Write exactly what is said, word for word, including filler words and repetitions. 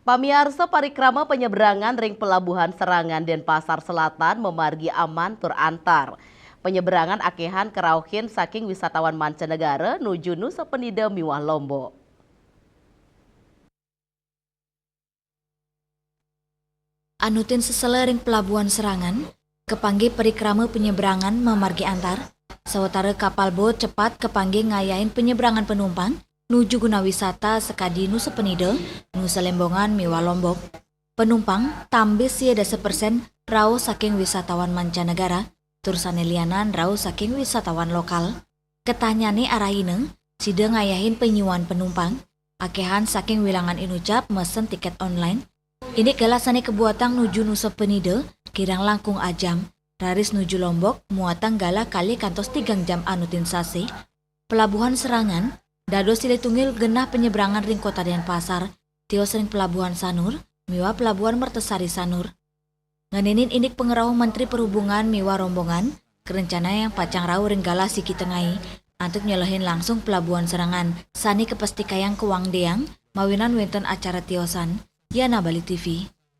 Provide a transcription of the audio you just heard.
Pamiarsa, parikrama penyeberangan ring Pelabuhan Serangan Denpasar Selatan mamargi aman tur antar. Penyeberangan akéhan karauhin saking wisatawan mancanegara nuju Nusa Penida miwah Lombok. Anutin sesela ring Pelabuhan Serangan, kapanggih parikrama penyeberangan mamargi antar, sawatara kapal bot cepat kapanggih ngayahin penyeberangan penumpang nuju guna wisata sakadi Nusa Penida, Nusa Lembongan miwah Lombok. Penumpang tambih sia dasa persen rauh saking wisatawan mancanegara, tur sané lianan rauh saking wisatawan lokal. Katanyané arahina, sida ngayahin panyuan penumpang, akéhan saking wilangan inucap mesen tiket online. Indik galah sané kabuatang nuju Nusa Penida, kirang langkung ajam. Raris nuju Lombok, muatang galah kalih kantos tigang jam anutin sasih. Pelabuhan Serangan dados silih tunggil genah penyeberangan ring Kota Denpasar, tios ring Pelabuhan Sanur, miwah Pelabuhan Mertasari Sanur. Ngenénin indik pangrauh Menteri Perhubungan miwah rombongan, karencanayang pacang rauh ring galah siki tengai, antuk nyelehin langsung Pelabuhan Serangan, sané kapastikayang kawangdiang, mawinan wénten acara tiosan. Yana Bali T V.